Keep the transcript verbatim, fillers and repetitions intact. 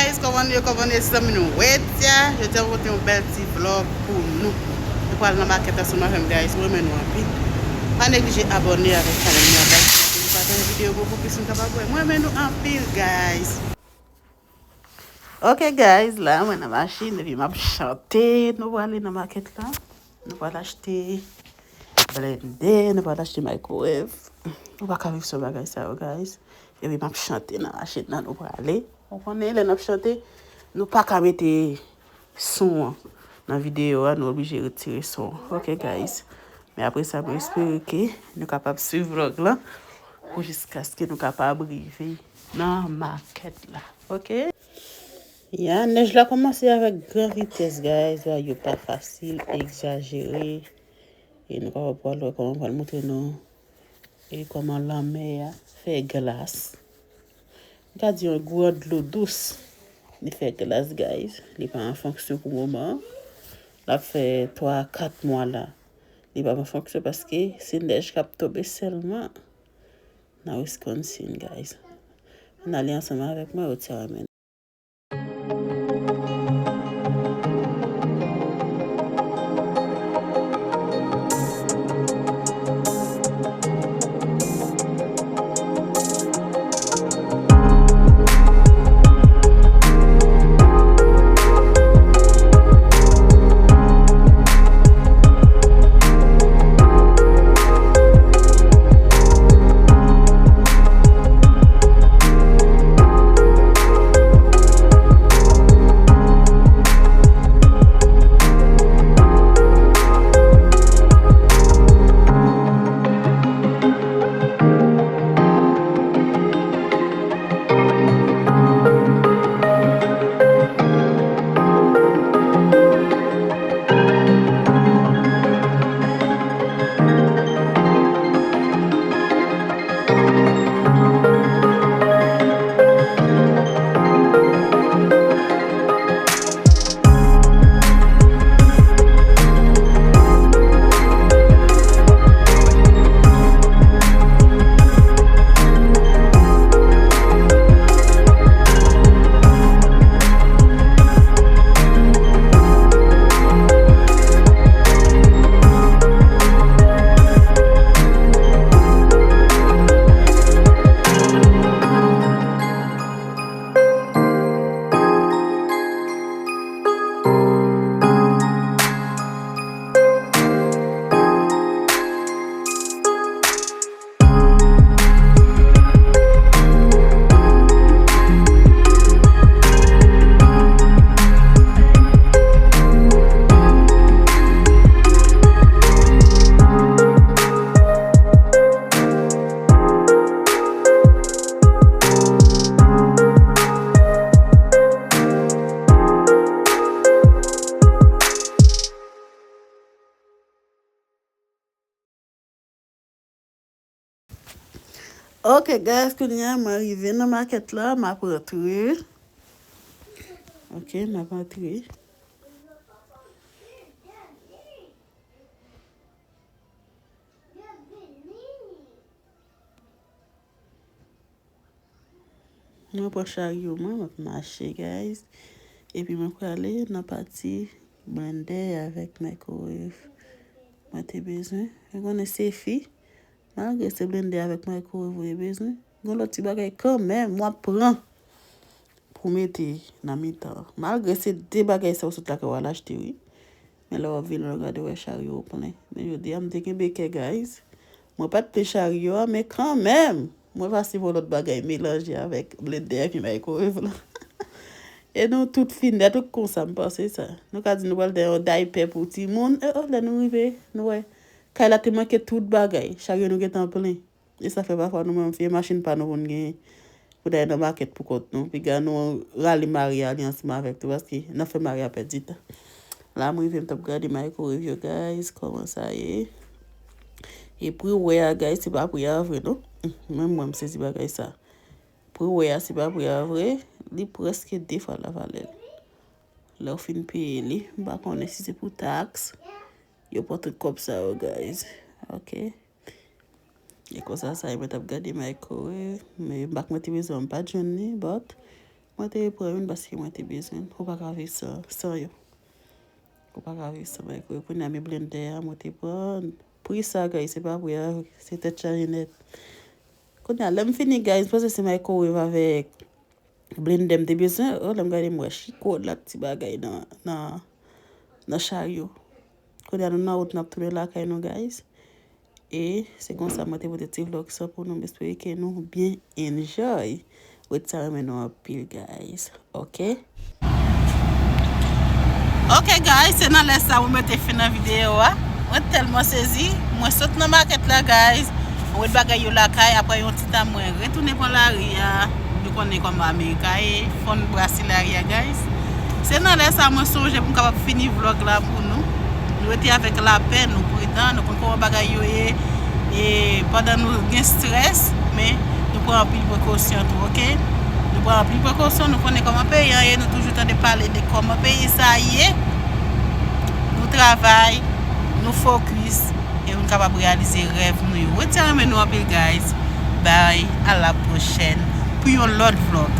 Guys, kòman nou ye, kòman nou ye, ti zanmi nou? Wè, tia, jodi a m pote yon bèl ti vlog pou nou. Nou pral nan makèt ansanm avè m, guys. Mwen renmen nou anpil. Pa neglije abòne avèk chanèl mwen an, guys. Pataje videyo pou plis moun kapab wè. Mwen renmen nou anpil, guys. Ok, guys, la mwen nan machin epi m ap chante. Nou prale nan makèt la. Nou pral achte blendè, nou pral achte microwave. Ou pa ka viv san bagay sa yo, guys. Epi m ap chante nan machin nan, nou prale. Ou konnen lè n ap chante, nou pa ka mete son an nan videyo a, nou oblije retire son an. Ok, guys. Men apre sa, mwen espere ke nou kapab swiv vlog lan pou jiskaske nou kapab rive nan makèt la. Ok? Ya, nèj la kòmanse avèk gran vitès, guys. Bagay yo pa fasil, egzajere. E nou kapab pral wè kòman m pral montre nou e kòman lanmè a fè glas. M ka di yon gwo dlo dous. Li fè glas, guys. Li pa an fonksyon pou moman an. L ap fè twa a kat mwa la. Li pa an fonksyon paske se nèj k ap tonbe sèlman. Nan Wisconsin, guys. Ann ale ansanm avèk mwen, ou ti a wè men. Ok, guys, kounye a mwen rive nan makèt la, m ap rantre. Ok, m ap rantre. Mwen pran charyo mwen, m ap mache, guys. Epi mwen prale nan pati blendè avèk microwave. Mwen te bezwen. Ou konnen se fi. Malgre se blendè avèk microwave ou te bezwen, gen lòt ti bagay kanmenm w ap pran pou mete nan mitan an. Malgre se de bagay sa ou sot lakay w al achte, wi. Men lè w ap vini, w gade, w wè charyo w plen. Men jodi a, m te kenbe kè, guys. Mwen pa t plen charyo a, men kanmenm, mwen pase yon lòt bagay melanje avèk blendè epi microwave la. E nou tout fin nèt, ou konsa, m panse sa. Nou ka di nou pral gen yon daypè pou timoun. E, o, lè nou rive, nou wè. Kay la te manke tout bagay. Charyo nou gentan plen. E sa fè pafwa nou menm fè machin pa nou pou n genyen. Pou n ale nan makèt pou kont nou. Piga nou rale mari a li ansanm avèk tou, paske n ap fè mari a pèdi tan. La, mwen rive, m t ap gade microwave yo, guys, kòman sa ye. E pri w wè a, guys, se pa pri a vre, non. Menm mwen, m sezi bagay sa. Pri w wè a, se pa pri a vre. Li prèske de fwa la valè l. Lè w fin peye li, m pa konnen si se pou taks, yo pran tout kòb sa yo, guys. Ok. E konsa, sa, mwen t ap gade microwave, men bak mwen te bezwen, m pa t jwenn li, but Mwen te pran youn paske mwen te bezwen l. Ou pa ka viv san, san yo. Ou pa ka viv san microwave. Kounye a, men blendè a, mwen te pran pri sa, guys, se pa pri a, se tèt chaje nèt. Kounye a, lè m fini, guys, m panse se microwave avèk blendè m te bezwen. Oh, lè m gade, m wè chikòt la, ti bagay nan, nan, nan charyo. Kounye a, nou nan wout, n ap tounen lakay nou, guys. E se konsa mwen te pote ti vlog sa pou nou. M espere ke nou byen enjoy. Wet sa renmen nou anpil, guys. Ok? Ok, guys, se nan lè sa mwen mete fen nan videyo a. Mwen tèlman sezi. Mwen sot nan makèt la, guys. Mwen wet bagay yo lakay. Apre yon ti tan, mwen retounen pran lari a. Nou konnen kòman Amerika ye. Fon brase lari a, guys. Se nan lè sa mwen sonje pou m kapab fini vlog la pou nou. Nou rete avèk lapè, nou pridan, nou konn kòman bagay yo ye. E pandan nou gen strès, men nou pran anpil prekosyon tou, ok? Nou pran anpil prekosyon, nou konnen kòman peyi an ye, nou toujou tande pale de kòman peyi sa ye. Nou travay, nou fokis, e nou kapab reyalize rèv nou yo. Wet sa renmen nou anpil, guys. Bye, à la prochaine pou yon lòt vlog.